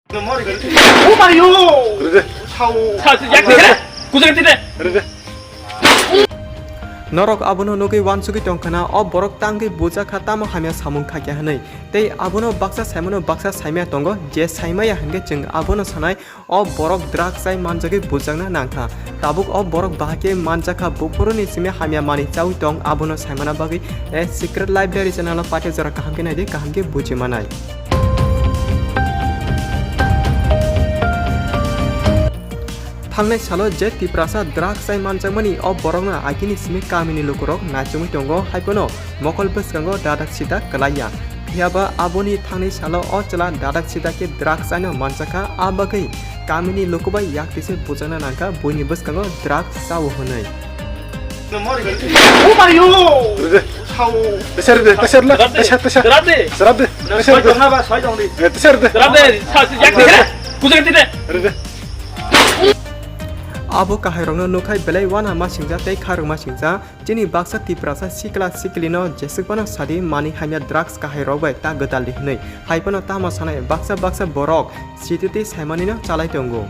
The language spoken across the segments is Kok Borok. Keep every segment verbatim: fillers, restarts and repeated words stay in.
Oh my god! Rede. Sao. Sa, sa, yak, rede. Kuchuk rede. Rede. Norok abono nugwi wansugwi tongkhana, o borok tangwi bujakha tamo hamya samung khakya hwnwi. Tei abono baksa saimano baksa saimaya tongo, je saimaya hwnkhe chwng abono sanai, o borok drugs chai manjagwi bujakna nangkha. Tabuk o borok bahai khe manjakha, buphuruni simi hamya manwi chaui tong, abono saimana bagwi, eh, Secret Life Diary channel o paithak jora kaham khe naidi, kaham khe buji manai. Thangnai salo je Tiprasa drugs chai manjakmani o borokno agini simi kamini lukurok naichomwi tongo, haiphano mokol bwskango dadak sidak kwlaiya. Phiyaba aboni thangnai salo o chwla dadak sidak khe drugs chaino manjakha, a bagwi kamini lukubai yak tise bujakna nangkha buini bwskango drugs chao hwnwi. Oh my god! Rede. Sao. Teser de, teser la, teser, teser. Serap de. Serap de. Teser de. Soi tong na ba, soi tong di. Eh, teser de. Serap de, sa, sa, yak, rede. Kuchuk rede. Rede. Abo kahairokno nukhai belai wana ma singja tei kharok ma singja. Chini baksa Tiprasa sikla siklino jeswk phano sadi mani hamya drugs kahairok bai ta gwdaldi hwnwi. Haiphano tamo sanai baksa baksa borok sititi saimanino chalai tongo.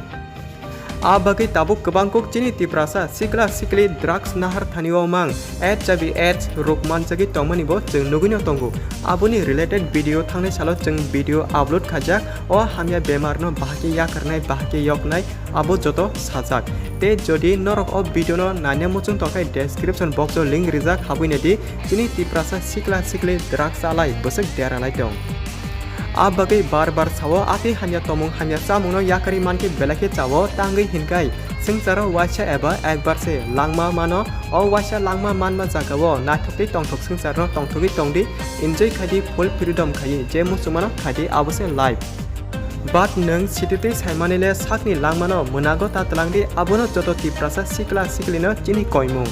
A bagwi tabuk kwbang kuk chini Tiprasa sikla sikli drugs nahar thani o mang H I V AIDS rok manjagwi tongmani bo chwng nugwino tongo. Aboni related video thangnai salo chwng video upload khaijak. O hamya bemar no bahai khe yakarnai, bahai khe yoknai, abo joto sajak. Tei jodi norok o video no naina muchung tongkhe description box o link rijak, habwi naidi chini Tiprasa sikla sikli drugs chalai bwswk deralai tong. A bagwi bar bar sao, atwi hamya tomung hamya chamungno yakarwi mankhe belai khe chao, tangwi hinkhai swngcharo waisa eba ekbar se langma mano. O waisa langma manma jagao naithok tei tongthok swngcharno tongthogwi tongdi, enjoy khaidi, full freedom khaiwi je muchungmano khaidi, abo se life. But nwng sititwi saimani le sakni langmano mwnago ta twlangdi, abono joto Tiprasa sikla siklino chini koimung.